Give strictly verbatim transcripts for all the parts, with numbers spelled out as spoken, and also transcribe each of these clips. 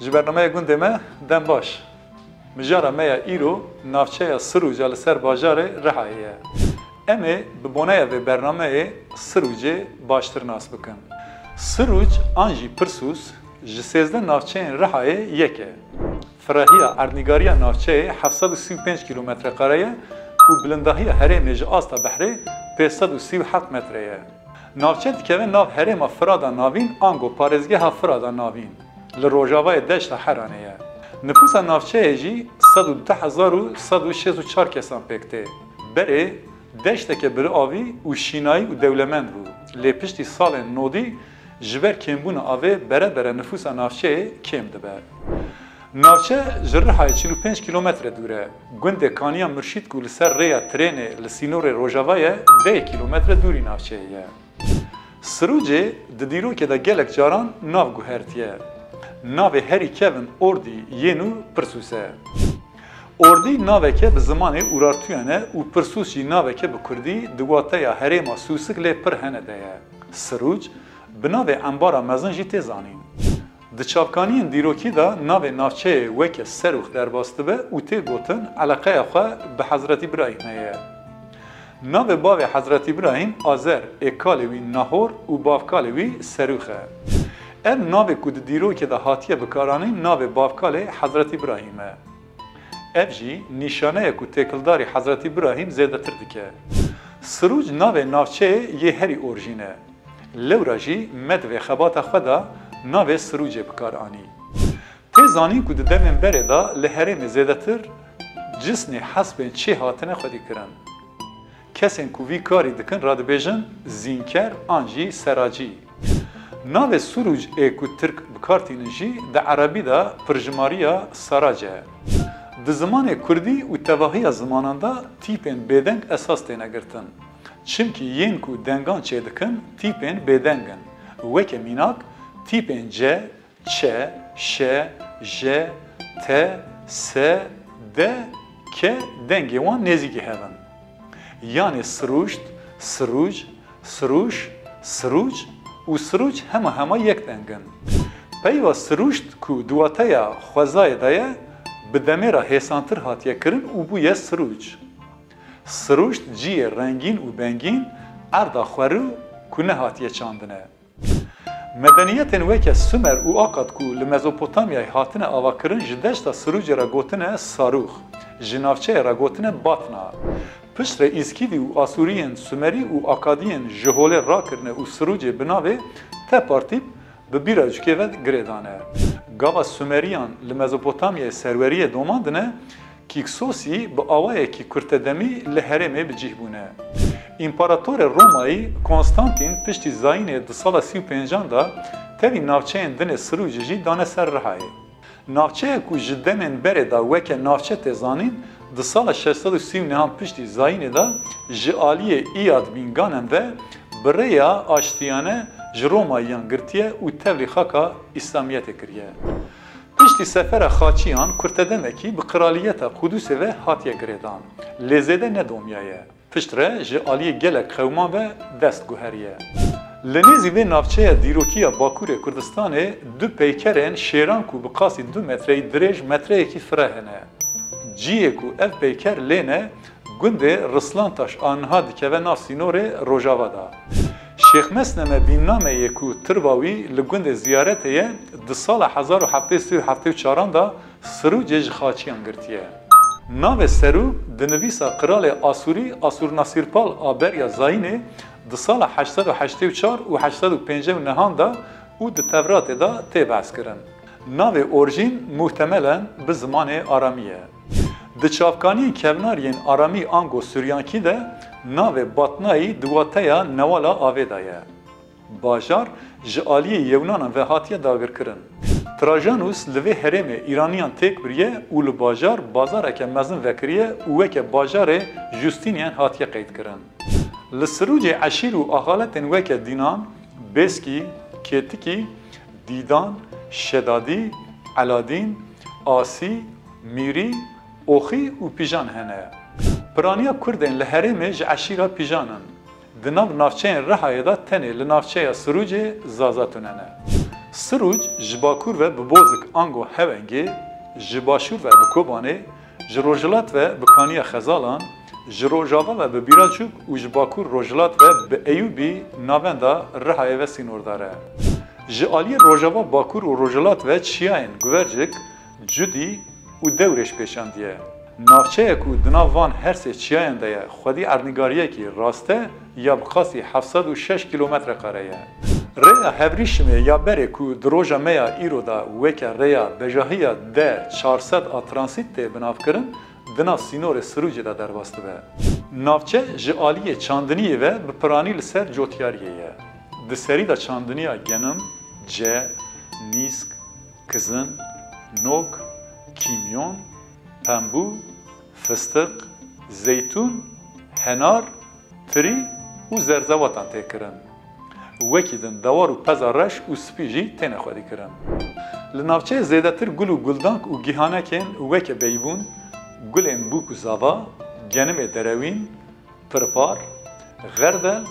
Ji bernameya gundê me dem baş. Mijara me ya îro navçeya Sirûca li ser bajarê Rihayê ye. Em ê bi boneya vê bernameyê Sirûcê baştir nas bikin. Sirûc an jî Pirsûs ji sêzdeh navçeyên Rihayê yek e. Firahiya erdnîgariya navçeyê heft sed û sî û pênc kîlometre kare ye û bilindahiya herêmê ji asta behrê pênc sed û sî û heft metre ye. Navçe dikeve nav herêma Firata Navîn ango parêzgeha Firata Navîn, li rojavayê deşta Heranê ye. Nifûsa navçeyê jî sed û du hezar û sed û şêst û çar kesan pêk tê. Berê deşteke bi avî û şînayî û dewlemend bû, lê piştî salên nodî ji ber kêmbûna avê bere bere nifûsa navçeyê kêm dibe. Navçe ji Rihayê çil û pênc kîlometre dûr e. Gundê Kaniya Murşîd ku li ser rêya trênê li sînorê Rojava ye, deh kîlometre dûrî navçeyê ye. Sirûcê di dîrokê de gelek caran nav guhertiye. Navê herî kevin Ordî, Yên û Pirsûs e. Ordî naveke bi zimanê Urartuyan e û Pirsûs jî naveke bi kurdî di wateya herêma Sûsik lê pir hene de ye. Sirûc bi navê embara mezin jî tê zanîn. Di çavkaniyên dîrokî de navê navçeyê weke Serûx derbas dibe û tê gotin eleqeya xwe bi Hezretî Birahîm heye. Navê bavê Hezretî Birahîm Azer ê kalê wî Nahor û bavkalê wî Serûx e. Ev navê ku di dîrokê de hatiye bikaranîn navê bavkalê Hezretî Birahîm e. Ev jî nîşane ye ku têkildarî Hezretî Birahîm zêdetir dike. Sirûc navê navçeyê yê herî orjîn e. Lewra jî me di vê xebata xwe de navê Sirûcê bi kar anî. Tê zanîn ku di demên berê de li herêmê zêdetir cisnê hespên çê hatine xwedîkirin. Kesên ku vî karî dikin radibêjin zînker an jî seracî. Navê Sirûc ê ku tirk bi kar tînin jî di erebî de pirjimariya sarac e. Di zimanê kurdî û tevahiya zimanan de tîpên bêdeng esas têne girtin. Çimkî yên ku dengan çêdikin tîpên bêdeng in. Weke mînak, tîpên ce, çe, şe, je, te, se, de, ke dengê wan nêzîkî hev in. Yanê sirûşt, sirûc, sirûş, sirûc û sirûc hema hema yek deng in. Peyva sirûşt ku di wateya xwezayê de ye, bi demê re hêsantir hatiye kirin û bûye sirûc. Sirûşt cihê rengîn û bengîn, erda xwerû ku nehatîye çandin e. Medeniyetên weke Sumer û Akad ku li Mezopotamyayê hatine avakirin ji deşta Sirûcê re gotine Sarûx, ji navçeyê re gotine Batna. Piştre Îskîdî û Asûriyên Sumerî û Akadiyên ji holê rakirine û Sirûcê bi navê Tepartîp bi Bîracûkê ve girêdane. Gava Sumeriyan li Mezopotamyayê serweriyê domandine, Kîksosî bi awayekî kurtedemî li herêmê bi cih bûne. Împaratorê Romayî Konstantîn piştî zayînê di sala sî û pêncan de tevî navçeyên din ê Sirûcê jî dane ser Rihayê. Navçeyek ku ji demên berê de weke navçe tê zanîn, di sala şeş sed û sî û nehan piştî zayînê de ji aliyê Îyad Bîn Ganem ve bi rêya aştiyane ji Romayiyan girtiye û tevlî xaka Îslamiyetê kiriye. Piştî sefera Xaçiyan kurtedemekî bi Qiraliyeta Qudusê ve hatiye girêdan, lê zêde nedomiyaye. Piştre ji aliyê gelek qewman ve dest guheriye. Li nêzî vê navçeya dîrokî ya Bakurê Kurdistanê du peykerên şêran ku bi qasî du metreyî dirêj metreyekî fire hene. Cihê ku ev peyker lê ne, gundê Rislantaş a niha dikeve nav sînorê Rojava de. Şêx Mesleme Bîn Nameyê ku tirba wî li gundê ziyaretê ye, di sala hezar û heftê sê û heftê û çaran de Sirûcê ji Xaçiyan girtiye. Navê Serû di nivîsa qiralê Asûrî Asûrnasîrpal a beriya zayînê di sala heşt sed û heştê û çar û heşt sed û pêncî û nehan de û di Tevratê de tê behskirin. Navê orjîn muhtemelen bi zimanê aramî ye. Di çavkaniyên kevnar yên aramî ango suryankî de navê Batnayî di wateya newala avê de ye. Bajar ji aliyê Yewnanan ve hatiye dagirkirin. Trajanus li vê herêmê Îraniyan têk biriye û li bajar bazareke mezin vekiriye û weke bajarê Justinian hatiye qeydkirin. Li Sirûcê eşîr û axaletên weke Dînan, Bêskî, Kêtikî, Dîdan, Şedadî, Eladîn, Asî, Mîrî, Oxî û Pîjan hene. Piraniya Kurdên li herêmê ji eşîra Pîjan in. Di nav navçeyên Rihayê de tenê li navçeya Sirûcê Zaza tune ne. Sirûc ji bakur ve bi Bozik ango Hewengê, ji başûr ve bi Kobanê, ji rojhilat ve bi Kaniya Xezalan, ji rojava ve bi Bîracûk û ji bakur rojhilat ve bi Eyûbî navenda Rihayê ve sînordar e. Ji aliyê rojava, bakur û rojhilat ve çiyayên Guvercik, Cudî û Dewrêş pêşandiye. Navçeye ku di nav van her sê çiyayên de ye, xwedî erdnîgariyekî raste ya bi qasî heft sed û şeş kîlometre kare ye. Rêya Hevrîşimê ya berê ku di roja me ya îro de weke rêya bejahiya D çar sed a transît tê binavkirin, di nav sînorê Sirûcê de derbas dibe. Navçe ji aliyê çandiniyê ve bi piranî li ser cotiyariyê ye. Di serî de çandiniya genim, ce, nîsk, kizin, nok, kîmyon, pembû, fistiq, zeytûn, henar, tirî û zerzewatan tê kirin. Wekî din dewar û peza reş û spî jî têne xwedîkirin. Li navçeyê zêdetir gul û guldank û gihanekên weke beybûn, gulên bûk û zava, genimê derewîn, pirpar, xerdel,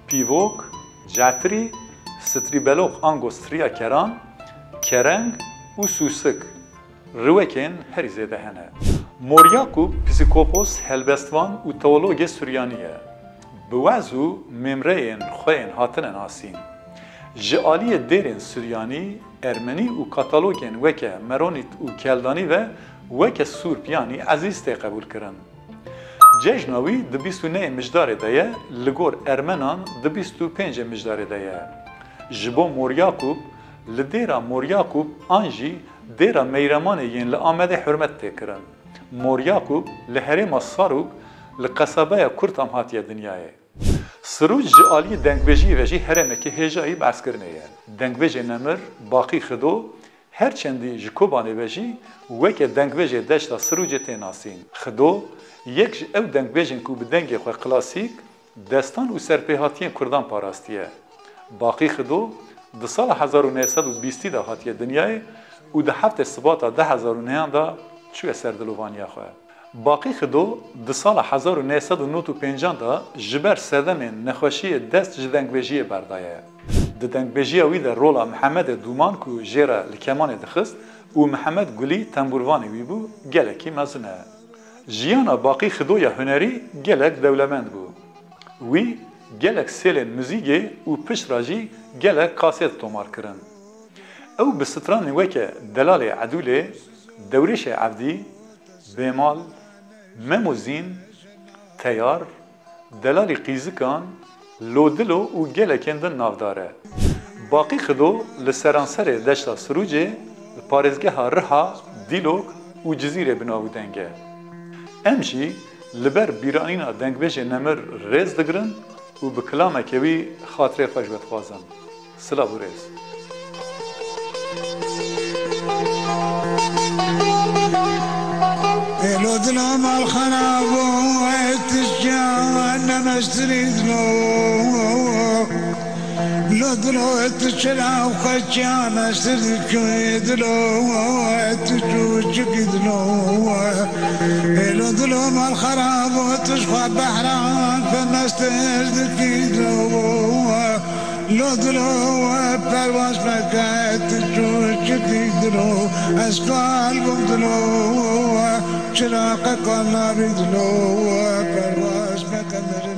pîvok, cetirî, strîbelox ango striya keran, kereng û sûsik, riwekên herî zêde hene. Mor Yakûb psîkopos, helbestvan û teologê suryanî ye. Bi wez û mîmreyên xwe yên hatine nasîn. Ji aliyê dêrên suryanî, ermenî û katalogên weke meronît û keldanî ve weke sûrp yanî ezîz tê qebûlkirin. Cejna wî di bîst û nehê Mijdarê de ye, li gor ermenan di bîst û pêncê Mijdarê de ye. Ji bo Mor Yakûb, li dêra Mor Yakûb an jî dêra Meyremanê yên li Amedê hurmet tê kirin. Mor Yakûb li herêma Sarûk li qesebeya Kurtam hatiye dinyayê. Sirûc ji aliyê dengbêjiyê ve jî herêmeke hêjayî behskirinê ye. Dengbêjê nemir Baqî Xido, her çendî ji Kobanê ve jî weke dengbêjê deşta Sirûcê tê nasîn. Xido yek ji ew dengbêjên ku bi dengê xwe klasîk, destan û serpêhatiyên kurdan parastiye. Baqî Xido di sala hezar û neh sed û bîstî de hatiye dinyayê û di heftê Sibata du hezar û nehan de çûye ser dilovaniya xwe. Baqî Xido di sala hezar û neh sed û nod û pêncan de ji ber sedemên nexweşiyê dest ji dengbêjiyê berdaye. Di dengbêjiya wî de rola Mihemedê Dûman ku jê re li kemanê dixist û Mihemed Gulî tembûrvanê wî bû, gelekî mezin e. Jiyana Baqî Xido ya hunerî gelek dewlemend bû. Wî gelek sêlên muzîgê û pişt re jî gelek kasêt tomar kirin. Ew bi stranên weke Delalê Edûlê, Dewrêşê Evdî, Bêmal, Memo Zîn, Teyar, Delalî Qîzikan, Lodilo û gelekên din navdar e. Baqî Xido li seranserê deşta Sirûcê, li parêzgeha Riha, Dîlok û Cizîrê bi nav û deng e. Em jî li ber bîranîna dengbêjê nemir rêz digirin û bi kilameke wî xatirê xwe ji we dixwazin. Silav û rêz. Ê lo dilo mal xerabo, ê tu çiya nemeştirî dilo. Lo dilo, ê tu çira xwe çiya meştir dikî dilo, ê tu çûçikî dilo. Ê lo dilo mal xerabo, tu ji xwe behran xwe meştir dikî dilo. Lo dilo we perwaş meke, tu çûçikî dilo, ez kal bûm dilo we, çira qe kal nabî dilo we, perwaş meke mir.